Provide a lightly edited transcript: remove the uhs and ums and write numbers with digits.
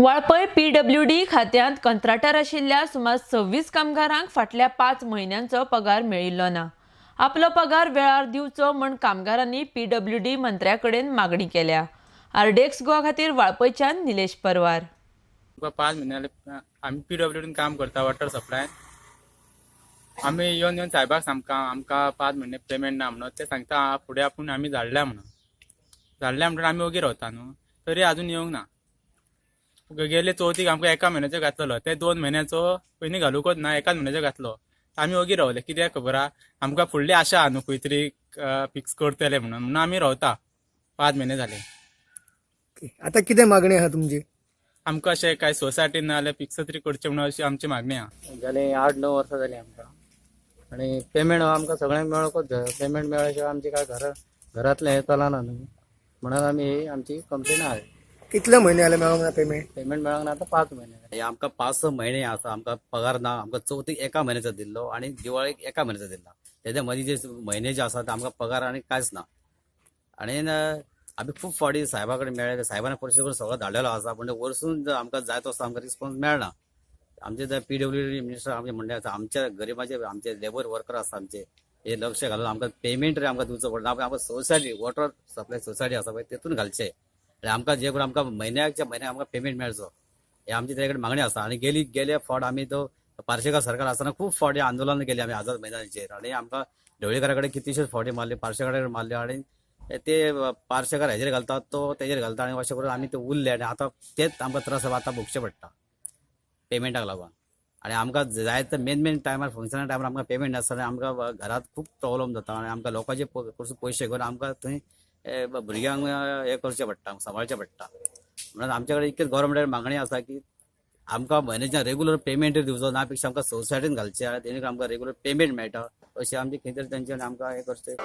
Valpoi PWD खात्यांत कंत्राटार आशिल्ल्या सुमार 26 कामगारांक फाटल्या 5 म्हयन्यांचो पगार मेळिल्लो ना. आपलो पगार वेळार दिवचो म्हूण कामगारांनी पीडब्ल्यूडी मंत्र्या कडेन मागणी केल्या. आरडीएक्स गोवा खातीर वाळपयच्यान निलेश परवार. 5 म्हयने आमी पीडब्ल्यूडीन काम करता वॉटर सप्लाय. आमी येवन येवन साहेबाक सामकां आमकां 5 म्हयने पेमेंट ना म्हणून ते सांगता फुडें आपूण आमी धाडल्या म्हणून, धाडल्या म्हणून आमी ओगी रावता न्हू, तरी अजून येवंक ना. गेले चवथीक आमकां एका म्हयन्याचो घातलेलो, ते 2 म्हयन्याचो पयलीं घालूंकच ना, एकाच म्हयन्याचो घातलो. आमी ओगी रावले कित्याक खबर आहा, आमकां फुडली आशा आहा न्हू खंय तरी फिक्स करतले म्हणून, म्हणून आमी रावता. 5 म्हयने जाले. आतां कितें मागणी आहा तुमची? आमकां अशें कांय सोसायटीन ना जाल्यार फिक्स तरी करचें म्हणून अशी आमची मागणी आहा. जाले 8-9 वर्सां जालीं आमकां आनी पेमेंट आमकां सगळ्यांक मेळोकूच जाय. पेमेंट मेळ्ळ्या शिवाय आमचें काय घरांतलें हें चलना न्हू, म्हणून आमी ही आमची कंप्लेन आहा. कितले म्हयने जाले मेळोंक ना पेमेंट? पेमेंट मेळोंक ना आतां 5 म्हयने. हे आमकां 5-6 म्हयने आसा आमकां पगार ना. आमकां चवथीक एका म्हयन्याचो दिल्लो आनी दिवाळेक एका म्हयन्याचो दिल्लो. तेज्या मदीं जे म्हयने जे आसा ते आमकां पगार आनी कांयच ना. आनी आमी खूब फावटी साहेबा कडेन मेळ्ळे, साहेबान पयशे करून सगळो धाडलेलो आसा, पूण वरसून आमकां जाय तसो आमकां रिस्पॉन्स मेळना. आमचे पीडब्ल्यूडी मिनिस्टर आमचे म्हणणे आसा आमच्या गरिबाचे आमचे लेबर वर्कर आसा आमचे हे लक्ष घालून आमकां पेमेंट आमकां दिवचो पडटा. आमकां सोसायटी वॉटर सप्लाय सोसायटी आसा पळय तेतून घालचे आनी आमकां जे करून आमकां म्हयन्याच्या म्हयन्याक आमकां पेमेंट मेळचो हे आमची तेजे कडेन मागणी आसा. आनी गेले फावट आमी तो पार्सेकार सरकार आसतना खूब फावटी आंदोलन केले आमी आझाद मैदानाचेर आनी आमकां ढवळीकारा कडेन कितलेशेच फावटी मारले, पार्सेकारा कडेन मारले आनी ते पार्सेकार हेजेर घालतात तो तेजेर घालता आनी अशें करून आमी ते उरले आनी आतां तेच आमकां त्रास आतां भोगचे पडटा पेमेंटाक लागून. आनी आमकां जाय ते मेन मेन टायमार फंक्शना टायमार आमकां पेमेंट नासतना आमकां घरांत खूब प्रॉब्लम जाता आनी आमकां लोकांचे पयशे घेवन आमकां थंय भुरग्यांक हें करचें पडटा, सांबाळचें पडटा. म्हणून आमचे कडेन इतकेच गव्हर्मेंटाक मागणी आसा की आमकां म्हयन्याच्या रेगुलर पेमेंट दिवचो ना पेक्षा आमकां सोसायटीन घालचें आनी तेणें आमकां रेगुलर पेमेंट मेळटा अशें आमची खंय तरी तेंच्यानी आमकां हें करचें.